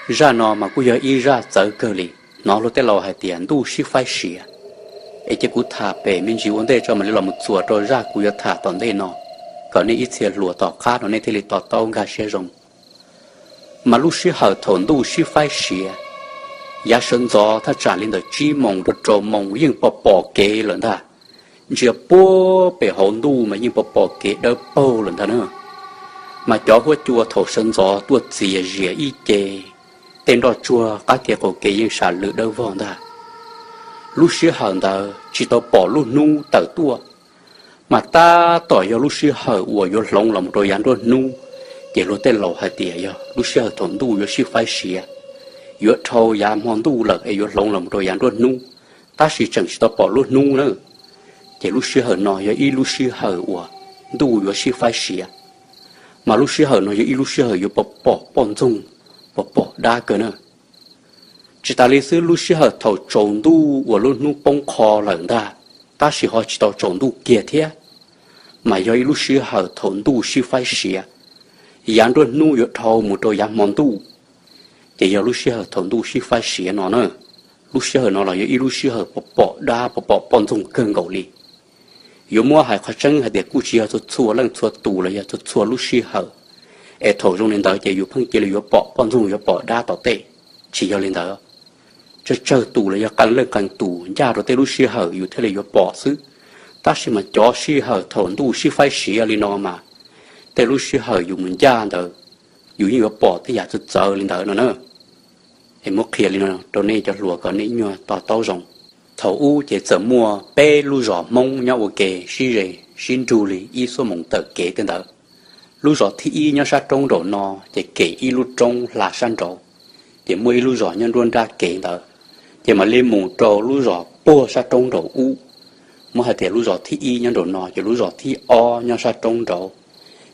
Zaj no mas kuj yog ib zaj txawv kawg li. Hnov luag tej laus hais tias ntuj sib faib siav, es cia kuv tham pem me ntsis ua ntej tso mam li los mus txuas rau zaj kuv yuav tham tom ntej no, kom nej ib txhia hluas tom qab no nej thiaj li to taub nkag siab zoo. Mas lub sij hawm thaum ntuj sib faib siav, yav sawv ntxov thaj tsam li ntawm tsib moos rau rau moos yeej pom pom kev lawm ntag. Ntsia puag pem hauv ntuj mas yeej pom pom kev dawb paug lawm ntag na. Mas cov huab cua thaum sawv ntxov tuaj txias zias ib ce, tej nroj tsuag qab kev qaum kev yeej sam lwm dawb vog ntag. Lub sij hawm ntawd tsis tau pom lub hnub tawm tuaj, mas tab tom yog lub sij hawm uas yuav hloov los mus rau yav nruab hnub. Ces luag tej laus hais tias yog lub sij hawm thaum ntuj yuav sib faib siav, yuav dhau yav hmo ntuj lawm es yuav hloov los mus rau yav nruab hnub, tab sis tseem tsis tau pom lub hnub na. Ces lub sij hawm no yog ib lub sij hawm uas ntuj yuav sib faib siav, mas lub sij hawm no yog ib lub sij hawm yuav pom pom poj ntxoog, pom pom dab kawg na. Tsis tas li xwb, lub sij hawm thaum tsaus ntuj uas lub hnub poob qho lawm ntag, tab sis ho tsis tau tsaus ntuj kiag thiab, mas yog ib lub sij hawm thaum ntuj sib faib siav, yav nruab hnub yuav dhau mus rau yav hmo ntuj. Ces yog lub sij hawm thaum ntuj sib faib siav no na, lub sij hawm no los yog ib lub sij hawm pom pom dab pom pom poj ntxoog kawg nkaus li. Yuav muab hais qhov tseeb hais tias kuj tsis yog txhua txhua leej txhua tus los yog txhua txhua lub sij hawm es thaum zoo li ntawd ces yus pheej cia li yuav pom poj ntxoog yuav pom dab tom tej. Tsis yog li ntawd. Tsawg tsawg tus los yog qee leej qee tus ncaj rau tej lub sij hawm yus thiaj li yuav pom xwb. Tab sis mas cov sij hawm thaum ntuj sib faib siav li no mas tej lub sij hawm yus mus ncaj ntawd, yus yeej yuav pom tej yam txawv txawv li ntawd no na. Es muab qhia li no rau nej cov hluas kom nej nyuag to taub zoo. Thaum ub ces txawm muaj peb lub zos Hmoob nyob ua ke sib ze, sib nrug li ib xuab moos tawm kev tej ntawd. Lub zos thib ib nyob sab roob nraum no, ces kem ib lub roob hla sab nraud, ces muaj ib lub zos nyob nruab nrab kev ntawd, ces mam li mus rau lub zos puag sab roob nraum ub. Muab hais tias lub zos thib ib nyob nraum no, ces lub zos thib ob nyob sab roob nraud,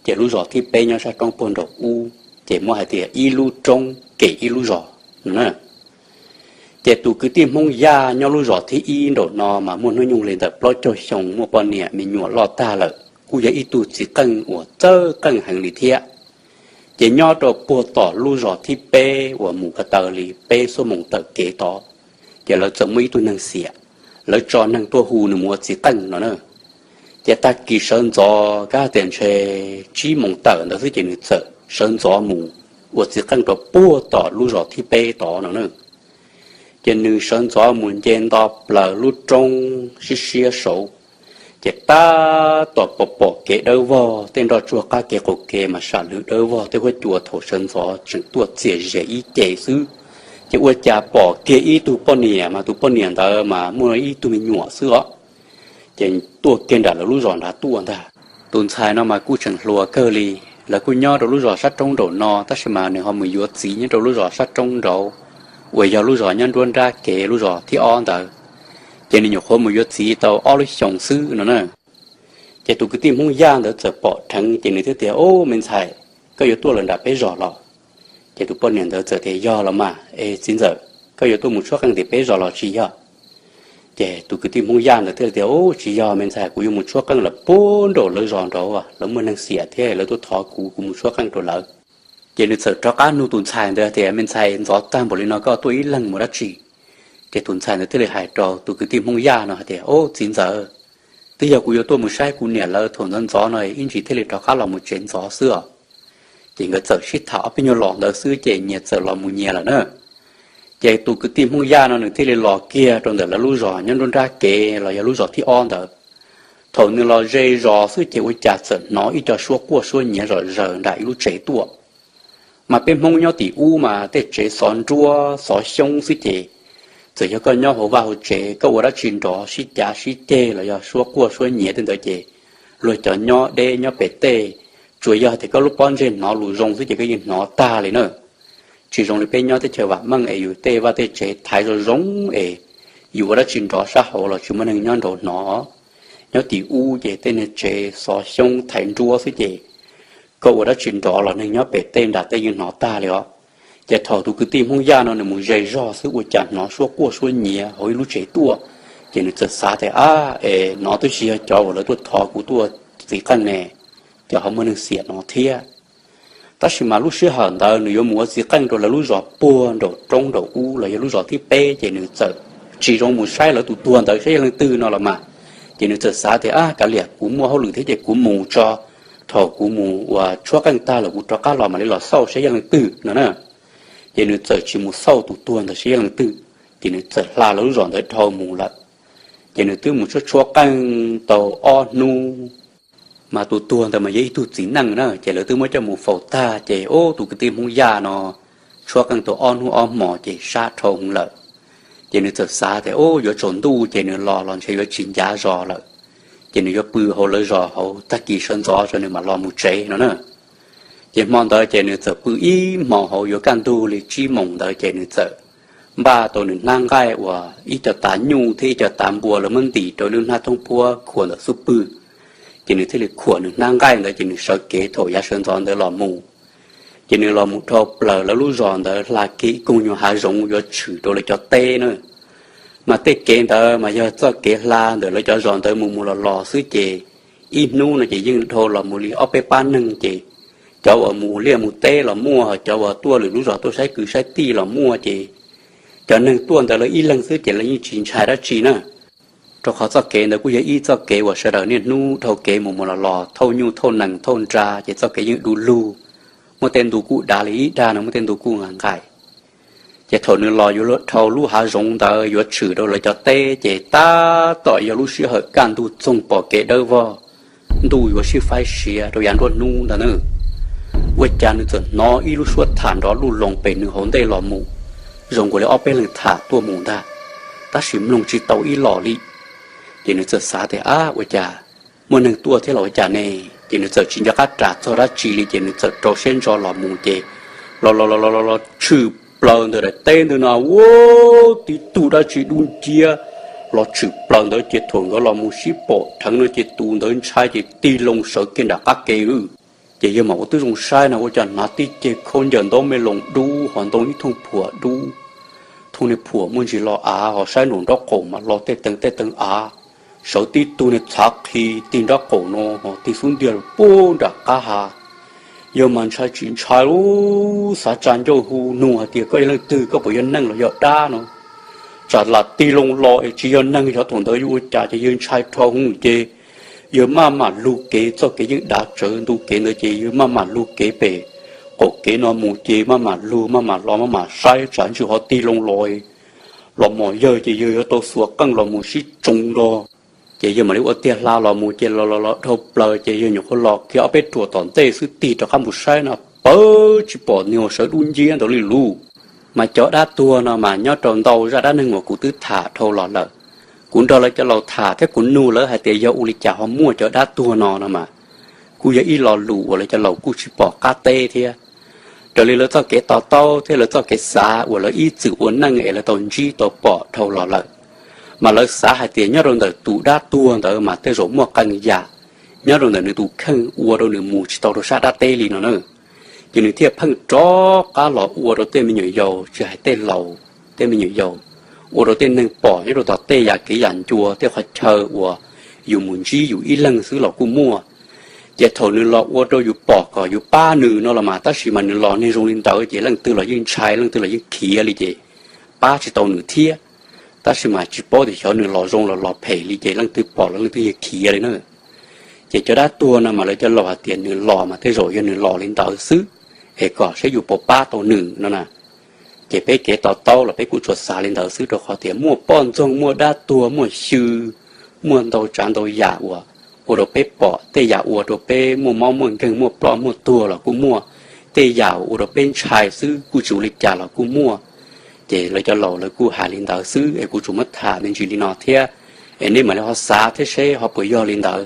ces lub zos thib peb nyob sab roob puag nraum ub, ces muab hais tias ib lub roob kem ib lub zos no na. Ces tus kwv tij Hmoob Yaj nyob lub zos thib ib nraum no mas muaj hnub nyoog li ntawm plaub caug xyoo, muaj poj niam me nyuam loj tag lawm, kuj yog ib tug txiv qeej uas txawj qeej heev li thiab. Ces nyob rau puag tom lub zos thib peb uas mus ko taw li peb xuab moos tawm kev tod, ces lawv txawm muaj ib tug neeg xiam, lawv tso neeg tuaj hu nws mus ua txiv qeej no na. Ces tag kis sawv ntxov kab tias ntshe tsib moos tawm ntawd xwb ces nws txawm sawv ntxov mus ua txiv qeej rau puag tom lub zos thib peb tod no na. Ces nws sawv ntxov mus nce nto plaws lub roob siab siab saud, ces tab tom pom pom kev dawb vog, tej nroj tsuag qab kev qaum kev mas sam lwm dawb vog, tej huab cua thaum sawv ntxov tseem tuaj txias zias ib ce xwb. Ces ua cas pom kiag ib tug poj niam, mas tus poj niam ntawd mas muaj ib tug me nyuam xwb os, ces tuaj kiag nram lawv lub zos nrad tuaj ntag. Tus ntxhais no mas kuj tseem hluas kawg li, lawv kuj nyob rau lub zos sab roob nraum no, tab sis mas nws ho mus yuav txiv nyob rau lub zos sab roob nraud, uas yog lub zos nyob nruab nrab kev lub zos thib ob ntawd, ces nws nyuam qhuav mus yuav txiv tau ob lub xyoos xwb no na. Ces tus kwv tij Hmoob Yaj ntawd txawm pom dheev, ces nws thiaj tias, Ub, me ntxhais, koj yuav tuaj lawm nram peb zos los? Ces tus poj niam ntawd txawm tias, Yog los mas, es txiv ntxawm, koj yuav tuaj mus tshuab qeej tim peb zos los tsis yog? Ces tus kwv tij Hmoob Yaj ntawd thiaj tias, Ub, tsis yog me ntxhais, kuv yuav mus tshuab qeej lawm puag nraum lawv zos nraud, lawv muaj neeg xiam thiab lawv tuaj thov kuv, kuv mus tshuab qeej rau lawv. Ces nws txawm rov qab nug tus ntxhais ntawd tias, Me ntxhais, ntxov tag npaum li no koj tuaj ib leeg mus dab tsi? Ces tus ntxhais ntawd thiaj li hais rau tus kwv tij Hmoob Yaj no hais tias, Ub, txiv ntxawm, twb yog kuv yuav tuaj mus saib kuv niam lawv thaum ntxov ntxov no ib ntsis thiaj li rov qab los mus tsev ntxov xwb os. Ces nkawd txawm sib tham ob peb nyuag los ntawd xwb ces nyias txawm los mus nyias lawm na. Ces tus kwv tij Hmoob Yaj no nws thiaj li los kiag rau ntawm lawv lub zos nyob nruab nrab kev los yog lub zos thib ob ntawd. Thaum nws los ze zos xwb ces ua cas txawm hnov ib co suab quaj suab nyiav zom zaws nram ib lub tsev tuaj. Mas peb Hmoob nyob tim ub mas tej tsev xov nruab xov xyoob xwb ces, txawm yog koj nyob hauv vaj hauv tsev koj ua dab tsi nrov sib cav sib ceg los yog suab quaj suab nyiav tej ntawd ces, luag cov nyob deb nyob pem tej, tsuas yog tias koj lub pob ntseg hnov lus zoo xwb ces koj yeej hnov tag li na. Tsis zoo li peb nyob teb chaws vam meej es yus tej vaj tej tsev thaiv zoo zoo es yus ua dab tsi nrov sab hauv los tsis muaj neeg nyob nraud hnov. Nyob tim ub ces tej niag tsev xov xyoob thaiv nruab xwb ces, koj ua dab tsi nrov los neeg nyob pem tej nram tej yeej hnov tag li os. Ces thaum tus kwv tij Hmoob Yaj no nws mus ze zog xwb ua cas hnov suab quaj suab nyiav hauv ib lub tsev tuaj, ces nws txawm xav tias, Ab, es no twb tsis yog cov uas lawv tuaj thov kuv tuaj txiv qeej ne, ces ho muaj neeg xiam no thiab. Tab sis mas lub sij hawm ntawd nws yuav mus ua txiv qeej rau lawv lub zos puag nraum roob nraum ub los yog lub zos thib peb, ces nws txawm tsis zoo mus saib lawv tus tuag ntawd saib yog leej twg no los mas. Ces nws txawm xav tias, Ab, kav liam, kuv muaj hauj lwm thiab ces kuv mus tso, thaum kuv mus ua tshuab qeej tag los kuv rov qab los mam li los xauj saib yog leej twg no na. Ces nws txawm tsis mus xauj tus tuag ntawd saib yog leej twg, ces nws txawm hla lawv lub zos ntawd dhau mus lawm. Ces nws twb mus tshuab tshuab qeej tau ob hnub, mas tus tuag ntawd mas yog ib tug txiv neej na, ces lawv twb muab coj mus faus tag, ces ub, tus kwv tij Hmoob Yaj no tshuab qeej tau ob hnub ob hmos ces sab dhau hwv lawm. Ces nws txawm xav tias, Ub, yuav tsaus ntuj ces nws los los ntshe yuav tsis ncav zos lawm. Ces nws yuav pw hauv lawv zos hauv, tag kis sawv ntxov tso nws mam los mus tsev no na. Ces hmo ntawd ces nws txawm pw ib hmos hauv, yuav kaj ntug li tsib moos ntawd ces nws txawm npaj tau nws hnab nqaij uas ib co tav nyuj thiab ib co tav npua lawv muab ntim rau lub hnab thoob puab khuam ntawm xub pwg. Ces nws thiaj li khuam nws hnab nqaij ntawd ces nws sawv kev thaum yav sawv ntxov ntawd los mus. Ces nws los mus dhau plaws lawv lub zos ntawd hla kiag ib koog nyuag hav zoov yuav tshwm rau lawv cov teb na. Mas tej kev ntawd mas yog txoj kev hla ntawm lawv cov zos ntawd mus mus los los xwb ces ib hnub no ces yeej dhau los mus li ob peb pab neeg ces cov uas mus liaj mus teb los muaj, cov uas tuaj lwm lub zos tuaj saib kwv saib tij los muaj ces cov neeg tuaj ntawd lawv ib leeg xwb ces lawv yeej tsis ntshai dab tsi na. Rau qhov txoj kev ntawd kuj yog ib txoj kev uas sawv daws niaj hnub dhau kev mus mus los los thauj nyuj thauj nees thauj nra ces txoj kev yeej du lug, muaj tej ntu kuj dav li ib dag no, muaj tej ntu kuj nqaim nqaim. Ces thaum nws los yuav dhau lub hav zoov ntawd yuav tshwm rau lawv cov teb ces tab tom yog lub sij hawm kaj ntug txoog pom kev dawb vog, ntuj yuav sib faib siav rau yav nruab hnub ntawd na. Ua cas nws txawm hnov ib lub suab tham nrov luj loos pem nws hauv ntej los mus, zoo nkaus li ob peb leeg tham tuaj mus ntag, tab sis mloog tsis tau ib los li. Ces nws txawm xav tias, Ab, ua cas muaj neeg tuaj thiab los ua cas ne? Ces nws txawm tsis nco qab ras txog dab tsi li ces nws txawm rau siab ntso los mus ces los los los los los tshwm plaws ntawm daim teb ntawd no ua tib tug dab tsi dub nciab los tshwm plaws ntawd ces thaum nkawd los mus sib pom dheev no ces tus ntawd ntshai ces tig loo sawv kiag nram qab ke lawm. Ces yawg mam ua tib zoo saib no ua cas hnav tib ceg khaub ncaws ntaub me loos dub ho ntoo ib thooj phuam dub, thooj niag phuam muaj ntsis lo av ho saib nraum nraub qaum mas lo tej teev tej teev av, sawv tib tug niag txhav qhi tig nraub qaum no ho tig xub ntiag pub nram qab ha. Yawg mas ntshai tsis ntshai lub xav tsa ncauj hu nug hais tias, Koj yog leej twg? Koj puas yog neeg los yog dab no? Tsam lam tig loo los es tsis yog neeg xyov thaum ntawd yuav ua cas ces yawg ntshai dhau hwv ces yawg maj mam lug kev, txoj kev yeej dav tsawv ntu kev ntawd ces yawg maj mam lug kev pem qaum kev no mus ces maj mam lug maj mam los maj mam saib tsam ntshe ho tig loo los los mos yawg ces yawg yuav tau xuas qeej los mus sib tsoo nrog. Ces yawg mam li ua tiag hla los mus ces los los los dhau plaws ces yawg nyuam qhuav los kiag ob peb ruam tom ntej xwb tig rov qab mus saib no pawv tsis pom niag uas sawv dub nciab ntawd li lus. Mas cov dab tuag no mas nyob rau ntau zaj dab neeg uas kuv twb tham dhau los lawm. Kuv nrog lawv cov laus tham thiab kuv nug lawv hais tias yog ua li cas ho muaj cov dab tuag no no mas kuj yog ib lo lus uas lawv cov laus kuj tsis pom qab teb thiab. Raws li lawv txoj kev to taub thiab lawv txoj kev xav uas lawv ib txwm ua neej es lawv tau ntsib tau pom dhau los lawm, mas lawv xav hais tias nyob rau ntawm tus dab tuag ntawd mas tej zaum muaj qee yam nyob rau ntawm nws tus kheej ua rau nws mus tsis tau rau sab dab teb li no na. Ces nws thiaj pheej rov qab los ua rau tej me nyuam yaus, tsis hais tej laus, tej me nyuam yaus, ua rau tej neeg pom nyob rau tom tej yam kev yam ncua tej qhov chaw uas yus mus ntsib yus ib leeg xwb los kuj muaj. Ces thaum nws los ua rau yus pom kom yus pab nws no los mas tab sis mas nws los niag zoo li ntawd ces leej twg los yeej ntshai, leej twg los yeej khiav li ces pab tsis tau nws thiab. Tab sis mas tsis paub tias xyov nws los zoo los los phem li ces leej twg pom los leej twg yeej khiav li na. Ces cov dab tuag no mas lawv cov laus hais tias nws los mas tej zaum yog nws los li ntawd xwb, es kom saib yus puas pab tau nws no na. Ces peb kev to taub los peb kuj tsuas xav li ntawd xwb, rau qhov tias muaj poj ntxoog, muaj dab tuag, muaj xyw, muaj ntau tsav ntau yam uas ua rau peb pom, tej yam ua rau peb muaj mob muaj nkeeg, muaj ploj muaj tuag los kuj muaj, tej yam ua rau peb ntshai xwb kuj tsis ua li cas los kuj muaj. Ces lawv cov laus lawv kuj hais li ntawd xwb es kuv tsuas muab tham me ntsis li no thiab, es nej mam li ho xav thiab seb ho puas yog li ntawd,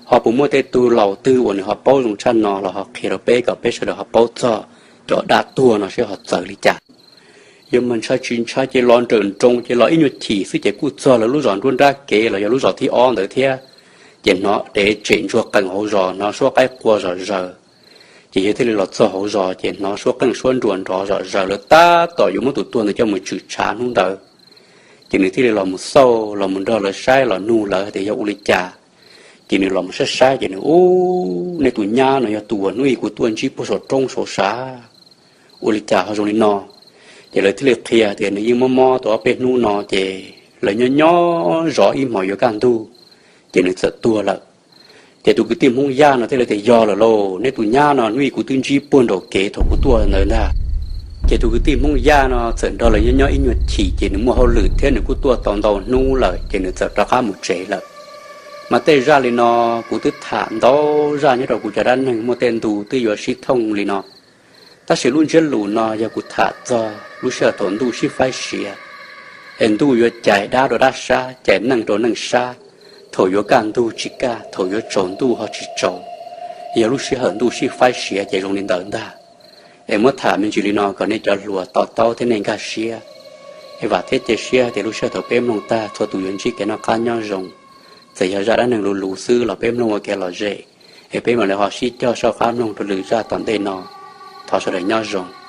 ho puas muaj tej tug laus twg uas nws ho paub zoo tshaj no los ho qhia rau peb kom peb sawv daws ho paub txog cov dab tuag no seb ho txawv li cas. Yog mas ntshai tsis ntshai ces los nrawm nroos ces los ib nyuag chim xwb ces kuj txog lawv lub zos nruab nrab kev los yog lub zos thib ob ntawd thiab. Ces hnov dev tsem ntsuag qees hauv zos, hnov suab qaib qua zom zaws. Ces yawg thiaj li los txog hauv zos ces hnov suab qeej suab nruas nrov zom zaws, lawv tab tom yuav muab tus tuag ntawd coj mus tshwm tshav hnub ntawd. Ces nws thiaj li los mus xauj, los mus nrog lawv saib, los nug lawv hais tias yog ua li cas. Ces nws los mus saib saib ces nws, Ub, nej tus nyab no yog tus uas hnub ib kuv tuaj ntsib puag saum roob saud sav. Ua li cas ho zoo li no? Ces lawv thiaj li qhia tias nws yeej mob mob tau ob peb hnub no ces lawv nyob nyob zov ib hmos yuav kaj ntug ces nws txawm tuag lawm. Ces tus kwv tij Hmoob Yaj no thiaj li tias, Yog lawm lauj, nej tus nyab no hnub ib kuv twb ntsib puag nraum kev thaum kuv tuaj ntawd ntag. Ces tus kwv tij Hmoob Yaj no txawm nrog lawv nyob nyob ib nyuag chim ces nws muaj hauj lwm thiab nws kuj tuaj tau ntau hnub lawm ces nws txawm rov qab mus tsev lawm. Mas tej zaj li no kuv twb tham ntau zaj nyob rau kuv cov dab neeg muaj tej ntu twb yuav sib thooj li no. Tab sis lub ntsiab lus no yog kuv tham txog lub sij hawm thaum ntuj sib faib siav, es ntuj yuav cais dab rau dab sab, cais neej rau neej sab, thaum yuav kaj ntug tsis kaj, thaum yuav tsaus ntuj ho tsis tsaus, yog lub sij hawm ntuj sib faib siav ces zoo li ntawd ntag. Es muab tham me ntsis li no kom nej cov hluas to taub thiab nej nkag siab. Es vam thiab cia siab tias lub sij hawm thaum peb mloog tag txhua tus yuav ntsib kev noj qab nyob zoo. Txawm yog zaj dab neeg luv luv xwb los peb mloog ua kev lom zem, es peb mam li ho sib cog soj qab mloog rau lwm zaj tom ntej no. Thov sawv daws nyob zoo.